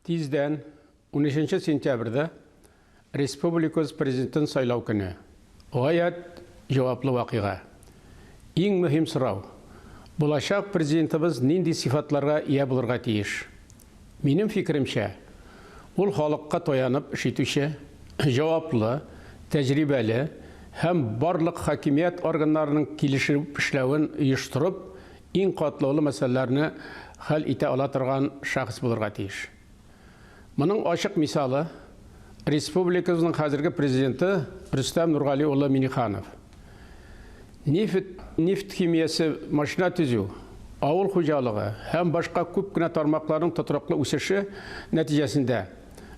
Тиздән, 13 сентябрьдә, республикабыз Президентын сайлау көне. Гаять җаваплы вакыйга. Иң мөһим сорау, булачак Президентыбыз нинди сыйфатларга ия булырга тиеш? Минем фикеремчә, ул халыкка таянып эш итүче, җаваплы, тәҗрибәле һәм барлык хакимият органнарының килешеп эшләвен оештырып, иң катлаулы мәсьәләләрне хәл итә ала торган шәхес булырга тиеш. Моның ачык мисалы, республикабызның хәзерге Президенты Рөстәм Нургали улы Миңнеханов. Нефть, нефть химиясе, машина төзү, авыл хуҗалыгы һәм башка күп кенә тармакларның тотрыклы үсеше нәтиҗәсендә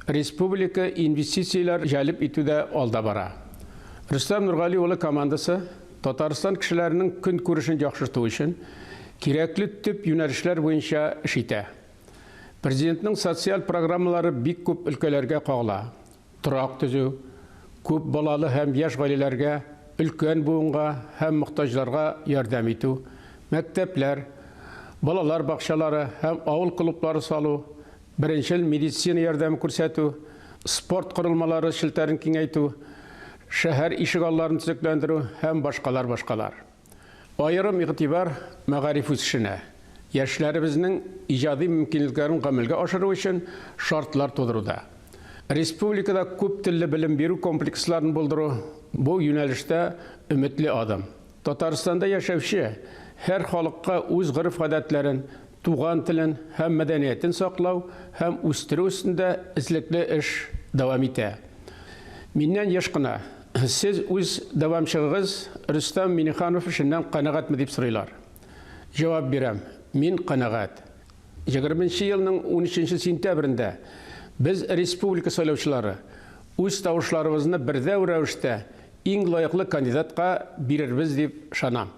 республика инвестицияләр җәлеп итүдә алда бара. Рөстәм Нургали улы командасы Татарстан кешеләренең көнкүрешен яхшырту өчен кирәкле төп юнәлешләр буенча эш итә. Президентның социаль программалары бик күп өлкәләргә кагыла, торак төзү, күп балалы һәм яшь гаиләләргә, өлкән буынга һәм мохтаҗларга ярдәм итү, мәктәпләр, балалар бакчалары һәм авыл клублары салу, беренчел медицина ярдәме күрсәтү, спорт корылмалары челтәрен киңәйтү, шәһәр ишегалларын төзекләндерү һәм башкалар башкалар. Аерым игътибар мәгариф үсешенә, яшьләребезнең иҗади мөмкинлекләрен гамәлгә ашыру өчен шартлар тудыруда. Республикада күп телле белем бирү комплексларын булдыру, бу юнәлештә өметле адым. Татарстанда яшәүче һәр халыкка үз гореф-гадәтләрен, туган телен һәм мәдәниятен саклау һәм үстерү өстендә эзлекле эш дәвам итә. Миннән еш кына, Сез үз дәвамчыгыгыз Рөстәм Миңнеханов эшеннән канәгатьме дип сорыйлар. Җавап бирәм, мин канәгать. Егерменче елның унөченче сентябрендә без, республика сайлаучылары, үз тавышларыбызны бердәм рәвештә иң лаеклы кандидатка бирербез дип ышанам.